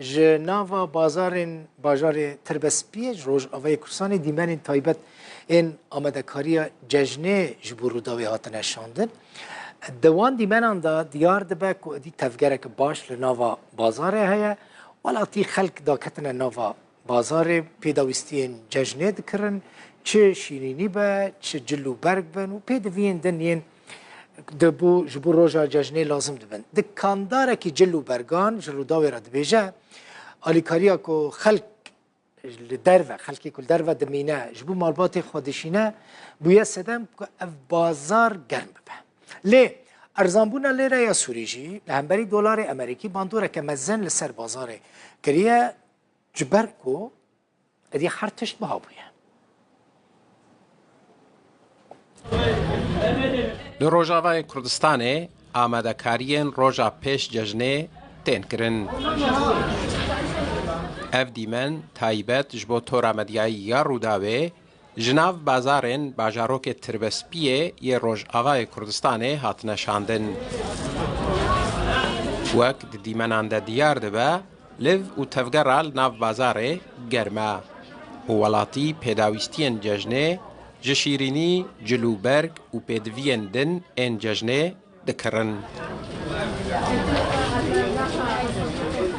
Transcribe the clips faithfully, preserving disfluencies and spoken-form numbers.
Ji nava bazarên bajarê Tirbespiyê ji Rojavayê Kurdistanê dîmenên taybet ên amadekariya cejnê ji bo Rûdawê hatine şandin. Di wan dîmenan de diyar dibe ku êdî tevgereke baş li nava bazarê heye. Welatî xelk daketine nava bazarê, pêdawîstiyên cejnê dikirin, çi şîrînî be, çi cil û berg bin û pêdiviyên din yên di bo, ji bo roja cejnê lazim dibin. Dikandarekî cil û bergan ji Rûdawê re dibêje, alîkariya ku xelk li derve, xelkê ku li derve dimîne, ji bo malbatê xwe dişîne, bûye sedem ku ev bazar germ bibe. Lê erzanbûna lêreya Sûrî jî li hemberî dolarê Amerîkî bandoreke mezin li ser bazarê kiriye, ji ber ku êdî her tişt biha bûye. Li Rojavayê Kurdistanê amadekariyên roja pêş cejnê tên kirin. Ev dîmen taybet ji bo tora medyayî ya Rûdawê ji nav bazarên bajarokê Tirbespiyê yê Rojavayê Kurdistanê hatine şandin. Wek di dîmenan de diyar dibe, liv û tevgera li nav bazarê germ e û welatî pêdawîstiyên cejnê ji şîrînî, cil û berg û pêdiviyên din ên cejnê dikirin.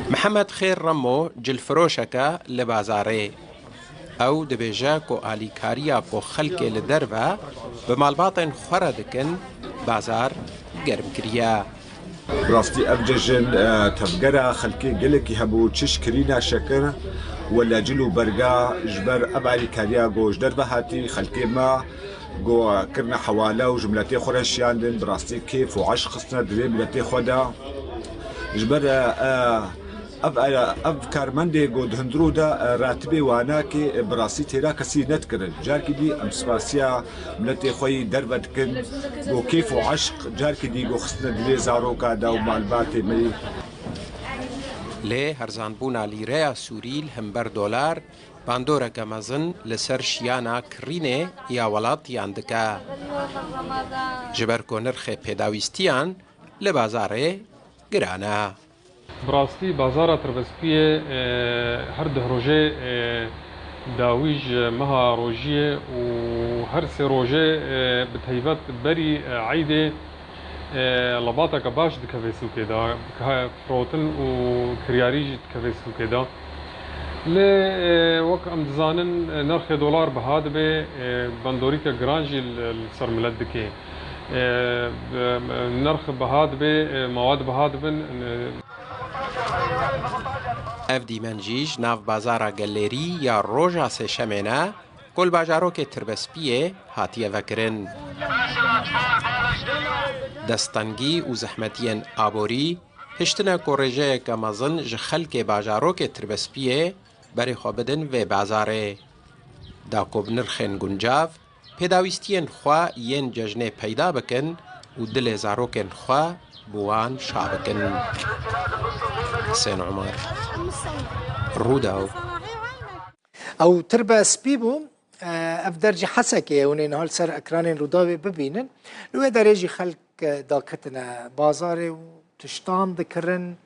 Mihemed Xêr Remo cilfiroşek e li bazarê. Ew dibêje ku alîkariya ku xelkê li derve bi malbatên xwe re dikin, bazar germ kiriye. Bi rastî ev cejin, e, tevgera xelkê gelekî hebû, çi ji kirîna şekir, wele cil û berga, ji ber ev alîkariya ku ji derve hatî, xelkê me ku kirine hewale û ji miletê xwe re şiyandin, bi rastî kêf û eşq xistine dilê miletê xwe de. Ji ber, e, e, ev, e, ev karmendê ku di hundirû de, e, ratibê wanakê, e, bi rastî têra kesî nedikirin. Carkî dî em spasiya miletê xwe yî derve dikin. Ku kêf û eşq carkî dî ku xistine dilê zaroka de û malbatê me yî. Lê herzanbûna lîreya Sûrî li hember dolar bandoreke mezin li ser şiyana kirînê ya welatiyan dike. Ji ber ku nirxê pêdawîstiyan li bazarê giran e. Bi rastî bazara Tirbespiyê, e, her duh rojê, e, dawî ji meha rojiyê û her sê rojê, e, bi taybet berî, e, eydê, e, lebateke baş dikeve sûkê de, dike firotin û kiryarî jî dikeve sûkê de. Lê, e, wek em dizanin, e, nirxê dolar biha dibe, e, bandorîke giran jî li, li ser milet dike. E, e, nirx biha dibe, e, mewad biha dibin, e. Ev dîmen jî ji nav bazara Gelêrî ya roja Sêşemê ne, ku li bajarokê Tirbespiyê hatiye vekirin. Destengî û zehmetiyên aborî hiştine ku rêjeyeke mezin ji xelkê bajarokê Tirbespiyê berê xwe bidin vê bazarê. Da ku bi nirxên guncav pêdawîstiyên xwe yên cejnê peyda bikin û dilê zarokên xwe bi wan şa bikin. Husên Umar, Rûdaw. Ew Tirbespî bû. Ev der jî Hesekê ye, hûn ê niha li ser ekranên Rûdawê bibînin. Li wê derê jî xelk daketine bazarê û tiştan dikirin.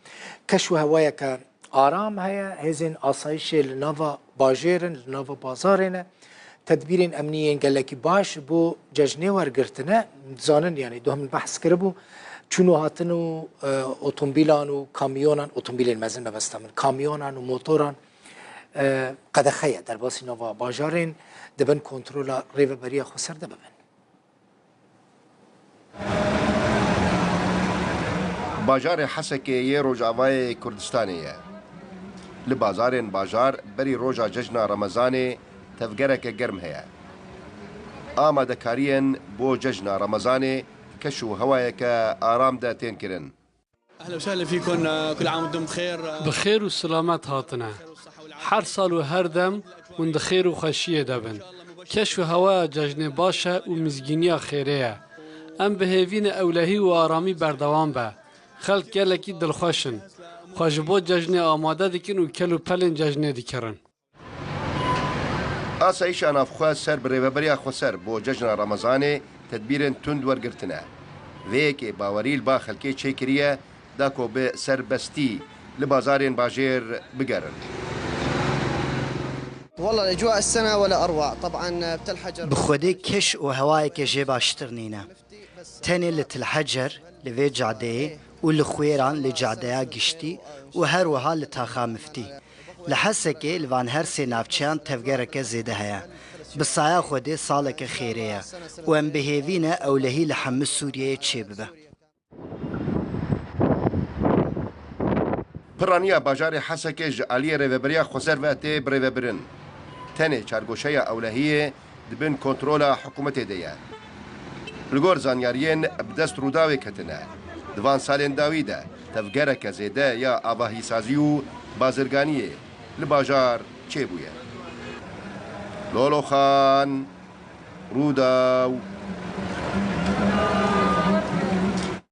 Keş û hewayeke aram heye. Hêzên asayişê li nava bajêr in, li nava bazarê ne. Tedbîrên emnî yên gelekî baş bo cejnê wergirtine. Dizanin, yanî, doh min behs kiribû. Çûn û hatin û, e, otomobîlan û kamyonan, otomobîlên mezin mebesta min, kamyonan û motoran, e, qedexe ye. Derbasî nava bajarên dibin kontrola rêveberiya xweser de bibin. Bajarê Hesekê yê Rojavayê Kurdistanê ye. Li bazarên bajar berî roja cejna Remezanê tevgereke germ heye. Amadekariyên bo cejna Remezanê keş û hewayeke aram de tên kirin. أهلا وسهلا فيكم، آه، كل عام وأنتم بخير. آه، Bi xêr û silamet hatine. Her sal û her dem hûn di xêr û xweşiyê de bin. Keş û hewaya cejnê baş e û mizgîniya xêrê ye. Em bi hêvî ne ewlehî û aramî berdewam be. Xelk gelekî dilxweş in. Xwe ji bo cejnê amade dikin û kel û pelên cejnê dikirin. Asayîşa navxwe ser bi rêveberiya xweser bo cejna Remezanê tedbîrên tund wergirtine. Vê yekê bawerî li ba xelkê çêkiriye, da ku bi serbestî li bazarên bajêr bigerin. والله الأجواء السنة ولا أروع طبعا بتل حجر. Bi xwedê keş û hewayeke jê baştir nîne. Tenê li Til Hecer, li vê cadeyê û li Xuêran li cadeya giştî û her wiha li Taxa Miftî. Li Hesekê li van her sê navçeyan tevgereke zêde heye. Bi saya Xwedê saleke xêrê ye û em bi hêvî ne ewlehî li hemû Sûriyeyê çêbibe. Piraniya bajarê Hesekê ji aliyê Rêveberiya Xweser ve tê birêvebirin. Tenê çargoşeya ewlehiyê di bin kontrola hikûmetê de ye. Li gor zanyariyên bi dest Rûdawê ketine, di van salên dawî de tevgereke zêde ya avahîsazî û bazirganiyê li bajar çêbûye. Lolo Xan, Rûdaw.